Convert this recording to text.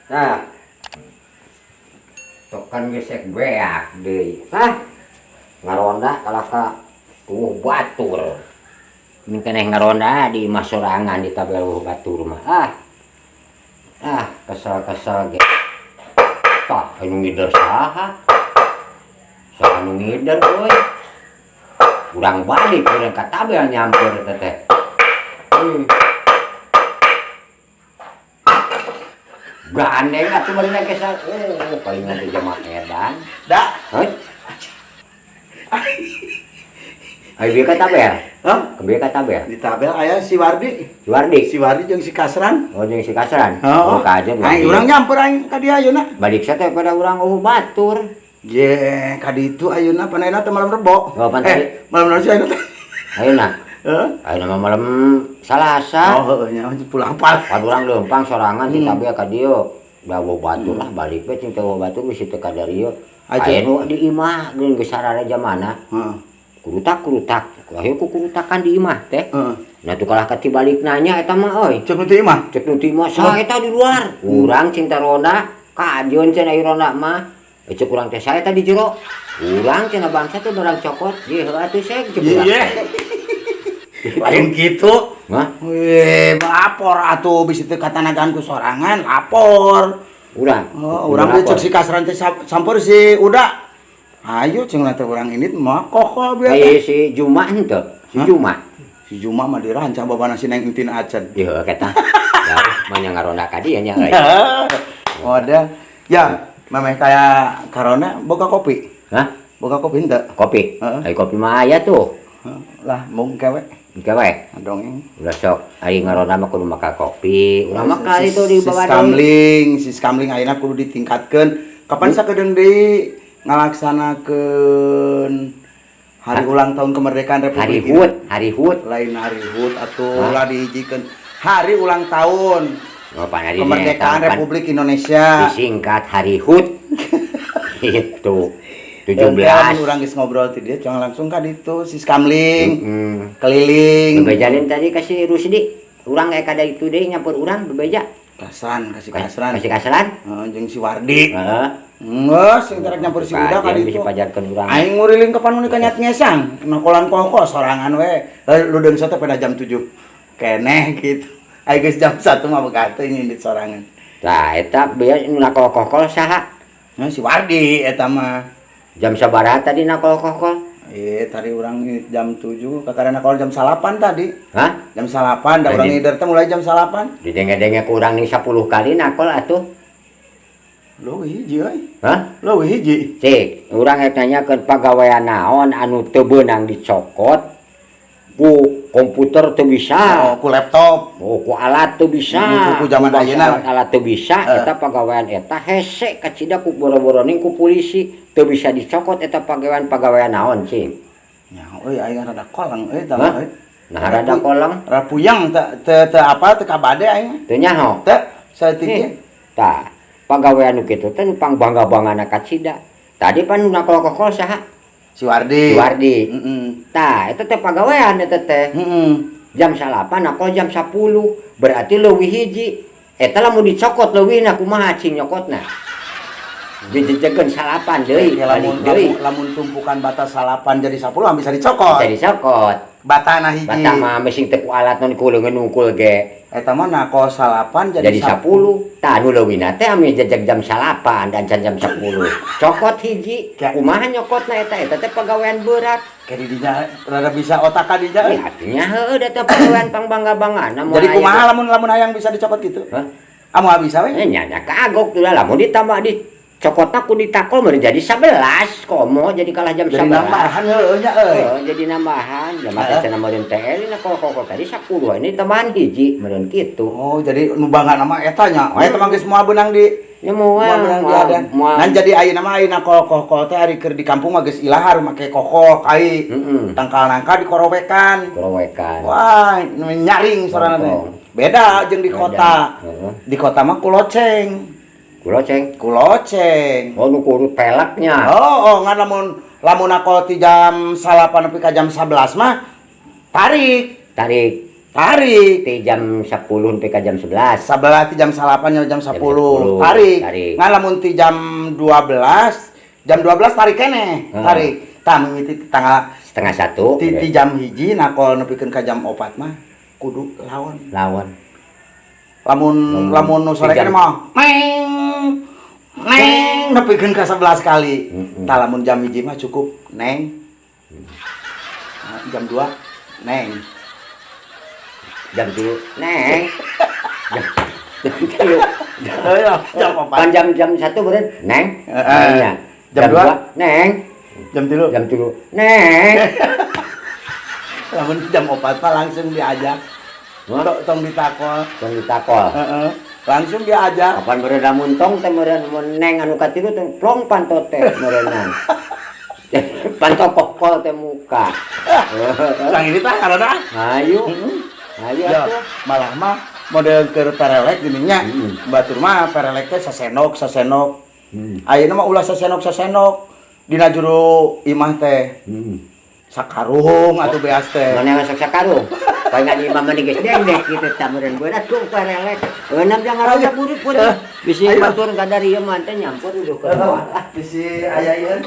Nah. Tokan gesek beak deui. Hah? Ngaronda kalah ka euweuh batur. Min keneh ngaronda di imah sorangan di tabel euweuh batur mah. Ah. Ah, kesel-kesel ge. Tah, anu ngider saha? Saha anu ngider euy? Urang balik urang ka tabel nyamper teh teh. Gandeng atuh bari kesel. Oh, paling nanti jamaah edan. Da. Hei. Ayo bieu ka tabel. Hah? Bieu ka tabel. Di tabel aya si Wardi. Si Wardi. Si Wardi jeung si Kasran. Oh, jeung si Kasran. Oh, Oh, kajen. Aing urang nyamper aing ka dieu ayeuna. Balik teh pada urang euweuh batur. Ye, ka ditu ayeuna panaina teh malam Rebo. Oh, pan tadi. Malam naon sih ayeuna teh? Ayeuna. Heeh. Ayeuna mah malam Salasa. Oh, heueuh nya pulang pal. Pan urang leumpang sorangan di tabel ka dieu. Da euweuh batur lah balik we cing teh euweuh batur bisi teu ka dieu. Aya nu di imah geus geus sarare jamana. Heeh. Kurutak-kurutak. Ayo ku kurutakan di imah teh. Heeh. Nah tuh kalah katibalik nanya eta mah euy. Cek nu teu imah. Cek nu ti imah saha eta di luar. Urang cinta ronda kajeun cenah ieu ronda mah. Cek urang teh saha eta di jero. Urang cenah bangsa teh barang cokot. Ye heuh atuh sek cek urang. Iya. Lain kitu. Hah? Weh, lapor atuh bisi teu katanagaan ku sorangan, lapor. Urang. Oh, urang ge cek si Kasran teh sampeur si Uda. Ayo cing teh urang ini mah kokol bieu teh. Eh si Juma henteu. Si Hah? Juma. Si Juma mah dirancang babana si Neng Entin acan. Ieu eta. Ya, mah ngaronda ka dieu nya euy. Oh, ada. Ya, memeh kaya karona boga kopi. Hah? Boga kopi henteu? Kopi. Heeh. Ai kopi mah aya tuh. Lah, mung kewe. Kewe. Dongeng. Ulah sok ari ngaronda mah kudu maka kopi. Urang mah kali itu di bawah deui. Siskamling, siskamling ayeuna kudu ditingkatkeun. Kapan sakedeung deui ngalaksanakeun hari ulang tahun kemerdekaan Hari Republik HUT, hari HUT. Lain hari HUT atuh lah dihijikeun. Hari ulang tahun Oh, pan hari kemerdekaan Republik Indonesia. Disingkat hari HUT. Itu. 17. 17. Urang geus ngobrol ti dieu jangan langsung ka ditu siskamling. Keliling. Bebejalin tadi kasih Rusdi. Urang kayak kada itu deui nyampur urang bebeja. Kasran, kasih kasran. Kasih kasran. Heeh, jeung si Wardi. Heeh. Geus sing terek nyampur si Uda ka Bisa ditu. pajarkeun urang. Aing nguriling kapan muni ka nyat ngesang, nakolan koko sorangan we. Ludeung teh pada jam 7. Keneh gitu. Aing geus jam 1 mah boga teu nyindit sorangan. Tah eta bieu nu nakol-kokol saha? Nah, si Wardi eta mah. Jam sabaraha tadi nakol-kokol? Tadi urang jam 7, kakara nakol jam 9 tadi. Hah? Jam 9, da urang ngider teh mulai jam 9. Didenge-denge ku urang ning 10 kali nakol atuh. Leuwih hiji euy. Hah? Leuwih hiji. Cik, urang rek nanyakeun pagawean naon anu teu beunang dicokot ku komputer teu bisa. Oh, ku laptop. Oh, ku alat teu bisa. Ku zaman ayeuna. Alat teu bisa, eta pagawean eta hese kacida ku boro-boroning ku polisi teu bisa dicokot eta pagawean-pagawean naon cing. Nya euy aing rada koleng euy tah euy. Nah rada koleng. Rada puyeng teu teu apa teu kabade aing. Teu nyaho. Teu saeutik ge. Tah, pagawean nu kitu teh nu pangbangga-banggana kacida. Tadi pan nu nakol-kokol saha? Si Wardi. Si Wardi. Heeh. Tah, eta teh pagawean eta teh. Heeh. Jam 9 nakol jam 10, berarti leuwih hiji. Eta lamun dicokot leuwihna kumaha cing nyokotna? Dijejekeun 9 deui, balik deui. Lamun tumpukan bata 9 jadi 10 bisa dicokot. Bisa dicokot. Batana hiji. Bata mah mesing teu ku alat nu ku leungeun nungkul ge. Eta mah nakol 9 jadi 10. Tah nu leuwihna teh ame jejeg jam 9 dan can jam 10. Cokot hiji, kumaha nyokotna eta? Eta teh pagawean berat. Kayak di dinya rada bisa otak ka dinya. Ya artinya heueuh da teh pagawean pangbangga-banggana moal Jadi aya kumaha lamun hayang bisa dicokot gitu? Hah? Ah moal bisa we? Nya nya kagok tuh lah lamun ditambah di cokotna ku ditakol meureun jadi 11 komo jadi kalah jam Jadi 11. nambahan heueuh nya euy. Heeh, jadi nambahan. Jam teh cenah meureun teh elina kok tadi 10 ini tambahan hiji meureun kitu. Oh, jadi nu bangga nama eta nya. Oh, eta mah geus moal beunang di Ya moal moal beunang diadan. Moal. Nan jadi ayeuna mah ayeuna kol-kol teh ari keur di kampung mah geus ilahar make kokol kai. Heeh. Tangkal nangka dikorowekan. Korowekan. Wah, nyaring sorana teh. Beda jeung di kota. Heeh. Di kota mah kuloceng. Kuloceng. Kuloceng. Oh, nu kurut pelaknya. Oh, oh ngan lamun nakol ti jam 9 nepi ka jam 11 mah tarik. Tarik. Tarik. Ti jam 10 sampai ka jam 11. Sabelah ti jam 9 nya jam 10. 10, Tarik. tarik. Ngan lamun ti jam 12, jam 12 tarik keneh, tarik. Tah, mimiti ti tanggal Setengah satu. ti jam 1 nakol nepikeun ka jam 4 mah kudu lawan. Lawan. Lamun lamun nu sore Ti keneh mah neng neng nepikeun ka 11 kali. Tah, lamun jam 1 mah cukup neng. Nah, jam 2 neng. Jam 3 neng. Jam 3. Jam 4. Kan jam jam 1 beureun neng. Heeh. Nya. Jam 2? Neng. Jam 3. Jam 3 neng. Lamun jam 4 mah langsung diajak. Hah? Tong ditakol. Tong ditakol. Heeh. Langsung diajak. Kapan meureun lamun tong teh meureun mun neng anu katilu teh plong panto teh meureunnan. Panto kokol teh muka. Sang ini tah karena Ayo. Ayo ya, atuh. Malah mah model keur perelek gini nya. Batur mah perelek teh sasenok sasenok. Ayeuna mah ulah sasenok sasenok. Dina jero imah teh sakarung atuh beas teh. Mana masak sakarung? Palingan imah mah geus dendek gitu tah meureun berat tung perelek. Eunam jangan ngaronda burit burit. Bisi Ayo. batur kadar ieu mah teh nyampur udah ke bawah. Bisi aya ieu.